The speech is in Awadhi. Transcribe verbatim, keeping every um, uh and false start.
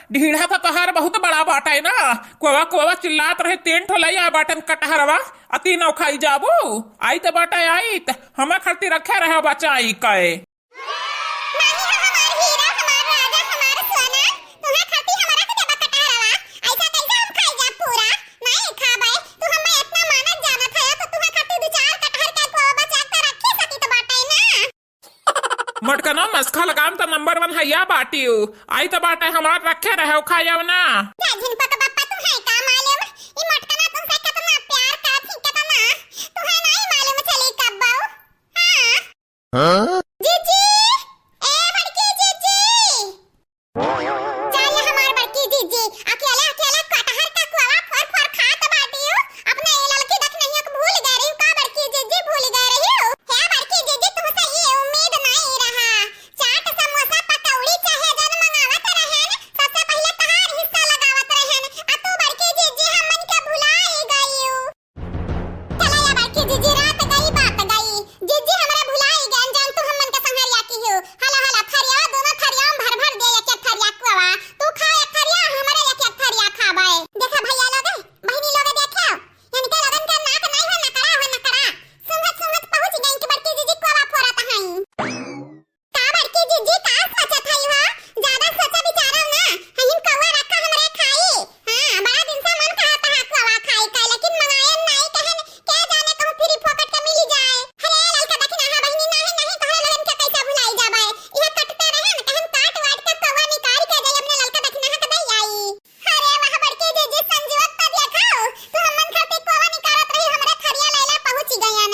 ढीढ़ा तो तोहार बहुत बड़ा बाटे ना, कोवा कोवा चिल्लात रहे, तीन ठो लइया बाटन कटहरवा, अति नौ खाई जाबू। आई त बाटे आई त, हमा खातिर रखे रहे बचाई के। नाही हो हमार हीरा, हमार राजा, हमार सोना, तुहे खातिर हमरा के देबा कटहरवा, ऐसा कैसे हम खाई जाब पूरा? नहीं खाबे, तू हमें इतना मानत जानत है तो तुहे खातिर दो चार कटहर के कोवा बचा के रखी सकी तो बाटे ना। मटकनो मस्खा लगाम त नंबर वन हैया बाटियो। आई त बाटे हमार रखे रहो खायव ना। जा झिनपक बप्पा, तुहे का मालूम? ई मटकना तुमसे कितना प्यार करत ही, कितना। तुहे नहीं मालूम चली कब्बो। हाँ। हाँ? जीजी, ए बड़की जीजी। चल हमार बड़की जीजी, अकेले अकेले कटहर का कोवा फोर फोर खात बाटियो। अपने ये ललकी दखिनहिया के भूल गए रही का बड़की जीजी, भूल गए रही हो? हे बड़की जीजी, तुमसे ये उम्मीद नहीं रहा। चाट, समोसा, पकौड़ी चाहे जन मंगावत रहन, सबसे पहले तहार हिस्सा लगावत रहन। आ तू बड़की जीजी हमन के भुलाई गइयो। चला या बड़की जीजी, रात गई बात गई। जीजी हमरा भुलाई गए, जौन तू हमन के संघरिया की हो। हला हला थरिया, दोनों थरिया में भर भर दे एक एक थरिया कोवा। तू खा एक थरिया, हमरे एक एक थरिया खाबे। देखा भैया लोग, बहिनी लोग देखा, इनके लोगन के नाक नहीं हो नकड़ा हो नकड़ा। सुंघत सुंघत पहुँच गई कि बड़की जीजी कोवा फोरत हई। का बड़की जीजी का सोचत हई हो? ज्यादा सोचा विचारा ना, हईन कौवा रखा हमरे खाई। हाँ, बड़ा दिन से मन कहत हा कोवा खाई का, लेकिन मंगायन नाई कहन, के जाने कहूँ फ्री फोकट के मिली जाए। अरे ललका दखिनहा बहिनी, नाहीं नाहीं, तोहरा लोगन के कैसे भुलाई जाबे? इहे कटते रहे न, कहन काट वाट के कोवा निकाल के जाई, अपने ललका दखिनहा के दई आई। अरे वाह बड़की जीजी, संजोग तो देखाओ, तू हमन खातिर कोवा निकारत रही, हमरे थरिया लैला पहुँची गयन।